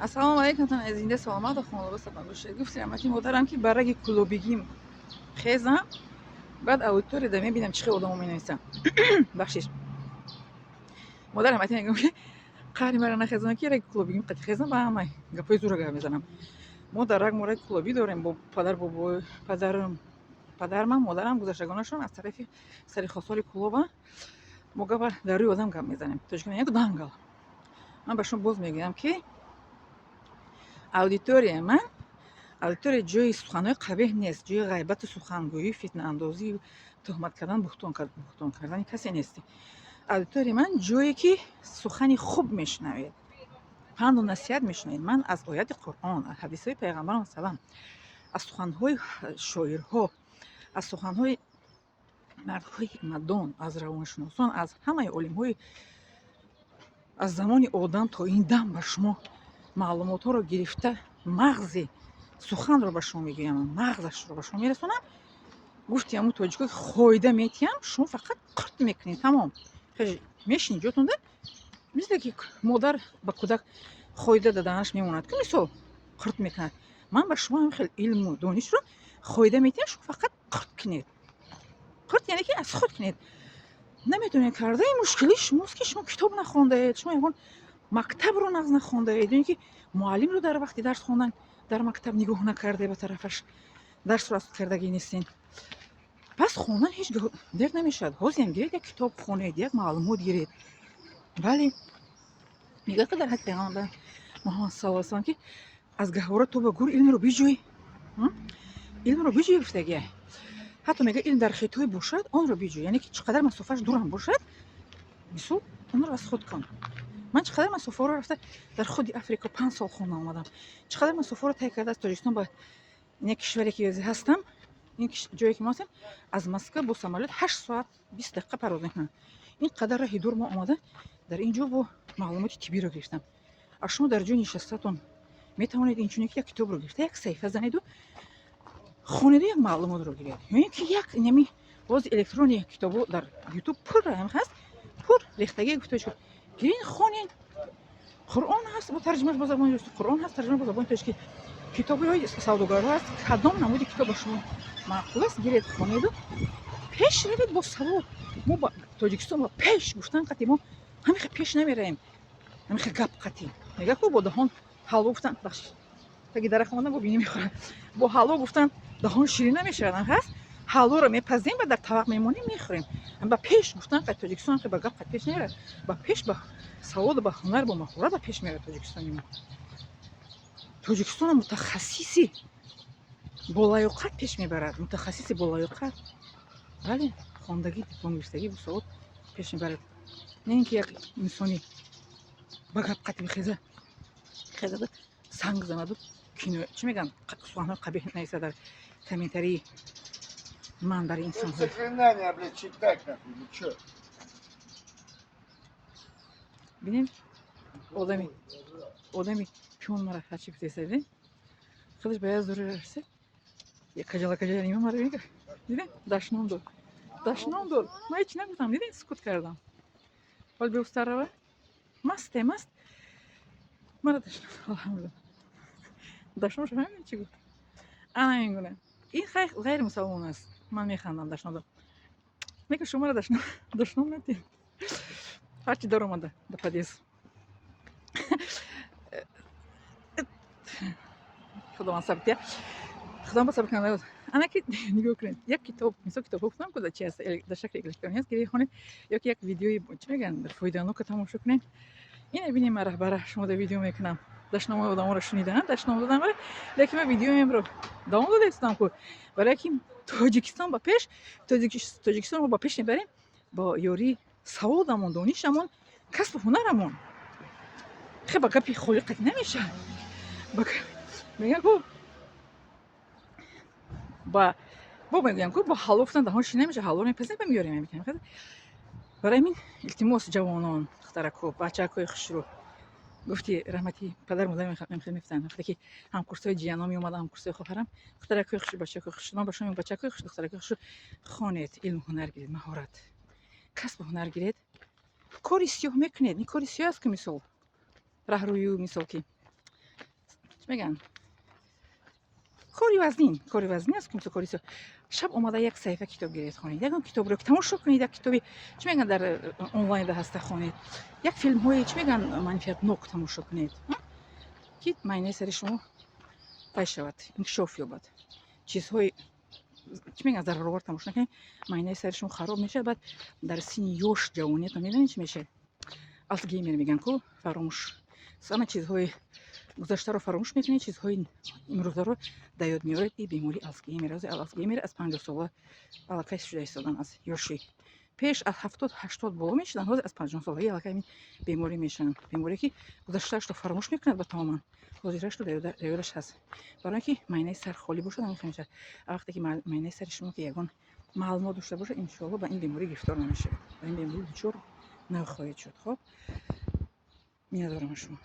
Ассалому алайкум, зинда, саломату хонавода сабаб бошед. Гуфти раҳмати модарам, ки ба раги кулобигим хезам, баъд аудиторияда мебинам, чӣ хел одамо менависам. Бахшиш, модар раҳматӣ мегӯям, ки қаҳри мара нахезам, ки раги кулобигим қати хезам, ба ҳама гапҳои зура гап мезанам. Мо дар раг мо раги кулобӣ дорем, бо падар, бобои падарам, падармам, модарам, гузаштагонашон аз тарафи сари хосори Кулоба. Мо гапа дар рӯи одам гап мезанем, тоҷикон як дангал. Ман ба шумо боз мегӯям, ки аудитория ман аудитория ҷои суханҳои қабеҳ нест, ҷои ғайбату сухангӯӣ, фитнаандозӣ, туҳмат кардан, буҳтон кардани касе нест. Аудиторияи ман ҷое, ки сухани хуб мешунавед, панду насиҳат мешунавед. Ман аз ояти Қуръон, аз ҳадисҳои Пайғамбарон салам, аз суханҳои шоирҳо, аз суханҳои мардҳои ҳикматдон, аз равоншиносон, аз ҳамаи олимҳои аз замони Одам то ин дам ба шумо маълумотҳоро гирифта, мағзи суханро ба шумо мегӯям, мағзашро ба шумо мерасонам. Гуфти ҳамун тоҷико, ки хойда метиҳам, шумо фақат қурт мекунед, тамом, мешинед ҷотонда, мисле ки модар ба кӯдак хойда даданаш мемонад, ки мисол қурт мекунад. Ман ба шумо ҳам хел илму донишро хойда метиҳам, шумо фақат қурт кунед. Қурт яъне ки аз худ кунед. Наметавонед карда, ин мушкилии шумост, ки шумо китоб нахондаед, шумо ягон мактабро нағз нахондаед ё ин ки муаллимро дар вақти дарс хондан дар мактаб нигоҳ накарде, ба тарафаш дарсро аз худ кардагӣ нестен. Пас хондан ҳеҷ гоҳ дер намешавад. Ҳозирам гиред, як китоб хонед, як маълумот гиред. Бале, мегӯяд, ки дар ҳадди Пайғамбар Муҳаммад саллаллоҳу алайҳи васаллам, ки аз гаҳвора то ба гур илмро биҷӯй, илмро биҷӯй гуфтагия. Ҳатто мегӯяд, илм дар Хитой бошад, онро биҷӯй, яъне ки чӣ қадар масофааш дурам бошад, мисол, онро аз худ кун. Ман чӣ қадар масофаҳоро рафта, дар худи Африка 5 сол хона омадам, чӣ қадар масофаҳоро тай карда, аз Тоҷикистон ба ин кишваре ки ҳастам, ин ҷое ки мо ҳастем, аз Москва бо самолёт 8 соат 20 дақиқа парвоз мекунам. Ин қадар раҳи дур мо омада, дар ин ҷо бо маълумоти тиббиро гирифтам. А шумо дар ҷои нишастатон метавонед инчунин ки як китобро гирифта, як саҳифа занеду хонеду, як маълумотро гиред, ё ин ки як нами боз электрони китобо дар Ютуб пур ҳаст, пур рехтагӣ гуфта шуд, гирин, хонен. Қуръон ҳаст бо тарҷумаш бо забони русӣ, Қуръон ҳаст тарҷума бо забони тоҷикӣ, китобҳои савдогарҳо ҳаст. Кадом намуди китоб ба шумо маъқул аст, гиред, хонеду пеш равед бо савод. Мо ба Тоҷикистон ба пеш гуфтан қатӣ мо ҳамихе пеш намеравем, ҳамихе гап қатӣ. Мега ку, бо даҳон ҳалво гуфтан, бахшиш, таги дарахт омадан, бо бинӣ мехӯрад, бо ҳалво гуфтан даҳон ширин намешавад. Ҳаст, ҳалворо мепазем ва дар табақ мемонем, мехӯрем. Ба пеш гуфтан қад Тоҷикистон ба гап қад пеш намерад. Ба пеш ба саводу, ба ҳунар, бо маҳорат ба пеш мерад Тоҷикистони мо. Тоҷикистона мутахассиси болаёқат пеш мебарад, мутахассиси болаёқат, бале, хондагӣ, диплом гирифтагӣ, босавод пеш мебарад, не ин ки як инсони ба гап қати бихеза, хезада санг занаду кино, чӣ мегӯянд, суханҳои қабеҳ нависа дар комментарии ман барои инсонҳо. Заклинания, блядь, читать нахуй, ну чё? Бинем, одами пиён мара ҳарчи гуфтеса, дидем, худаш ба як зури расе, каҷала каҷала нима мара мега, дидем, дашном дод, дашном дод. Ман ҳеҷ нагуфтам, дидем, сукут кардам. Ҳол беустарава масте маст мара дашном, алҳамдулилла. Дашномша фаҳмидем, чӣ гуфт. Ана ин гуна ин ғайри мусалмон аст. Ман механдам, дашном дод. Мега, шуморо дашном надиҳем. Ҳарчи даромада да подъезд, худованд сабр диҳад, худованд сабр кунад. Ана ки нигоҳ кунед, як китоб, мисол, китобҳо гуфтам ку, чи аст, дар шакли электронӣ аст, гиред, хонед, ё ки як видеои, чӣ мегӯянд, фоиданока тамошо кунед. Ина бинем, ман раҳбара шумо дар видео мекунам. Дашномои одаморо шунидаам, дашном додам, лекин ман видеоемро давом дода истодам ку, барои ки Тоҷикистон ба пеш, Тоҷикистон мо ба пеш мебарем бо ёрии саводамон, донишамон, касбу ҳунарамон. Хе, ба гапи холӣ қатӣ намешавад. Мегӯям ку, ба бо мегӯям ку, бо ҳалво гуфтан даҳон ширин намешавад. Ҳалво мепазем ва меёрем, мекунем. Барои ҳамин илтимос, ҷавонон, духтарако, бачакҳои хушрӯ. Гуфти раҳмати падар модар мефтанд, вақте ки ҳамкурсҳои ҷияно меомаданд, ҳамкурсҳои хоҳарам: духтаракҳои хушрӯ, бачакҳои хушрӯ, ман ба шумо мегӯям, бачакҳои хушрӯ, духтаракҳои хушрӯ, хонед, илму ҳунар гиред, маҳорат, касбу ҳунар гиред. Кори сиёҳ мекунед, ин кори сиёҳ аст ку, мисол, раҳрӯю, мисол, ки Мегӯянд, кори вазнин, кори вазнин аст. Мисол, кори шаб омада як саҳифа китоб гиред, хонед, ягон китобро тамошо кунед, як китоби, чӣ мегӯянд, дар онлайнда ҳаста, хонед, як филмҳои, чӣ мегӯянд, манфиатнок тамошо кунед, ки майнаи сари шумо пай шавад, инкишоф ёбад. Чизҳои, чӣ мегӯянд, зараровар тамошо накунед, майнаи сари шумо хароб мешавад. Баъд дар синни ёш ҷавониятон медонед, чӣ мешавад? Алцгеймер мегӯянд ку, фаромӯш, ҳама чизҳои гузаштаро фаромӯш мекунед, чизҳои имрӯзаро дар ёд меоред. И бемории Алцгеймер. Алцгеймер аз 50 сола аллакай шуда истодан. Аз ёши пеш аз 70-80 боло мешуданд, ҳозир аз 50 солагӣ аллакай ин беморӣ мешаванд. Беморе, ки гузаштаашро фаромӯш мекунад ба тамоман, ҳозирашро дар ёдаш ҳаст, барои ки майнаи сар холӣ бошад, ҳамин хел мешавад. Вақте ки майнаи сари шумо ки ягон маълумот дошта бошад, иншоалло, ба ин беморӣ гирифтор намешавед, ба ин беморӣ дучор нахоҳед шуд. Хоб, миннатдорам аз шумо.